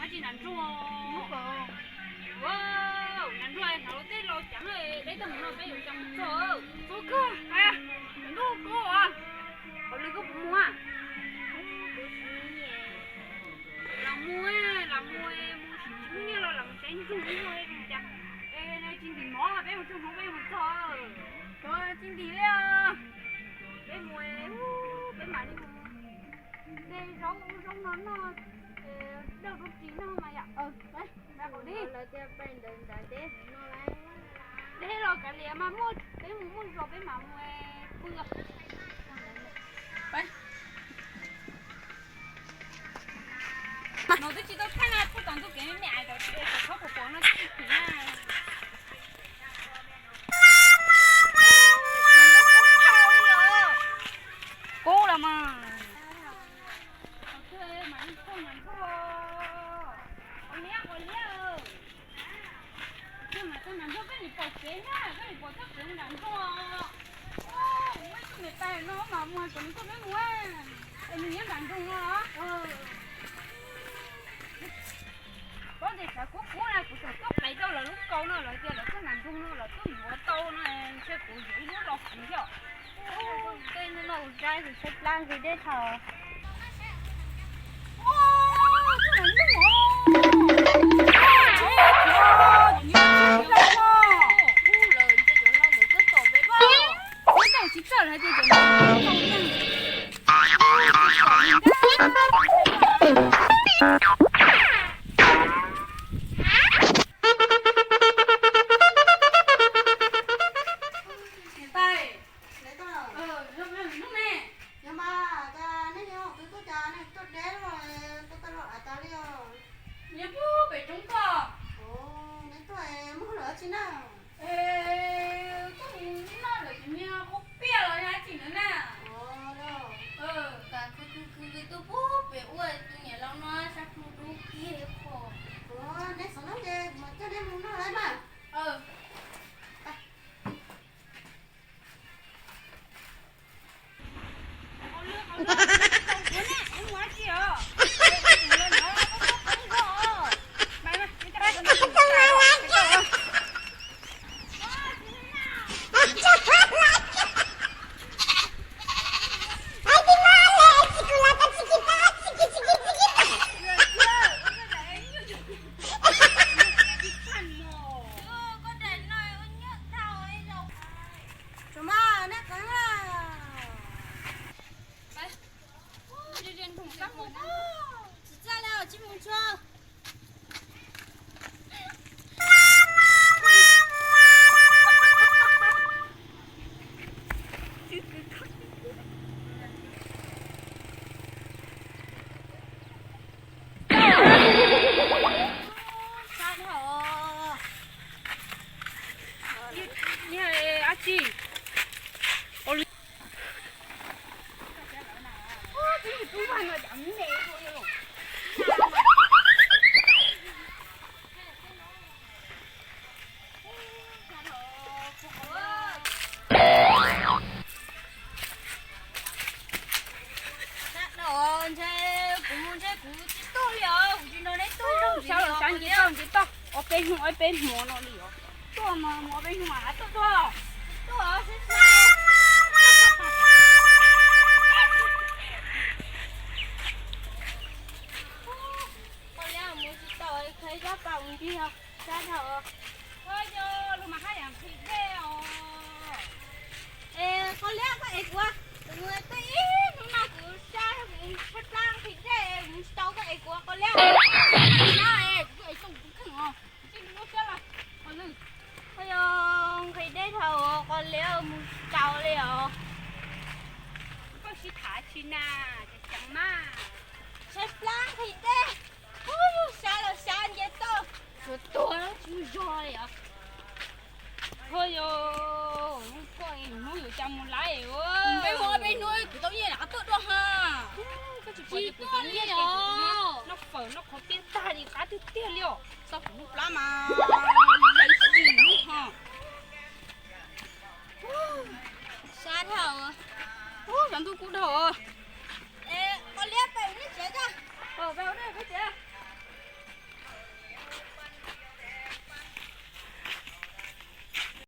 Tsis nram nruag, nram nruag hnov lub teb los ceev, peb tau mus no peb yuav coj mus txog. Txog kawg, nruag koj, qhov lwm koj puas mus? Los mus, los mus, mus tsis tsis muaj nyiaj los los mus saib nruag ua cas. Tsis ntim mov peb mus txog, peb mus txog. Tsis ntim li, peb mus, peb mam li mus. De zaub ub zaub no noj, dawj rau ris noj mas yom. Deb los kav liam mas muaj, peb mus muaj zos peb mam mus pw. No twb tsis tau thaij na, thaij tom ntuj kev me me ais tom tsev, tom tshab puas pom no tsis tau na. Kub los mas. Ua liab, ua liab. Koj mas txog nram nruag koj nim pom kev na, koj nim pom txoj kev nram nruag. Muaj ib tug niam tais no mas mus hais kom nws coj peb mus, es nws nyob nram nroog no. Pob ntseg tshav kub kub na, kuv tseem tuaj pleev rau lawv lub kaus no, lawv tias lawv tuaj nram nroog no lawv tuaj yuav tau no, ntshe kuv yuav ib lub los kuv yom. Tej no no ua dab tsi saib plab nqhis dej thaum. Niam tais, yog mas, cas nej yog twb tuaj cas nej tuaj deb luaj, tuaj tau luaj av tas li os? Nyob pub pem roob koj. Neb tuaj muag lawm tsi na? Tuaj mus noj lawm tus niag qub piaj los yog dab tsi ntawd na. Cas khwv khwv khwv tuaj pub pem ua tus niam laus no sab plhu dub kiag qhov. Neb xav noj ces kuv mam coj neb mus noj lawm mas. Tsis txawj li, tsis mus tsuag. Sab no ntshe kuv mus ntshe kuv tsis tuaj li os, kuv tsis nrog neb tuaj zoo. Sab los sab nce toj nce toj ob peb hnub ob peb hmo no li os. Tuaj mas mus ob peb hnub mas tuaj tuaj. Tuaj sab sab. Koj liab mus tsis tau, qhia zab pas mus nti os, sab dhau. Yog lus mas haj yam nqhis dej os. Es koj liab koj ev kuv, kuv mus tej ib hnub no kuv sab kuv tshaib plab nqhis dej mus tsis tau, koj ev kuv koj liab. Kuv ev tau kuv kheej os, kuv tsis lub siab los. Koj yog nqhis dej dhau koj liab mus tsis tau li os. Koj sib tham tsis na, tseem ceev mas. Tshaib plab nqhis dej. Ub, sab los sab nce toj, tuag tuag tsis muaj zog li os. Ho yog koj hnub yuav cas mus lawm. Peb mus peb hnub kuv tau nyiaj rov qab tuaj dua ha. Koj tsis pom tias kuv tau nyiaj ces kuv noj fawm noj qhov tiaj tag li qab tiag tiag li os. Txog kuv lub plab mas.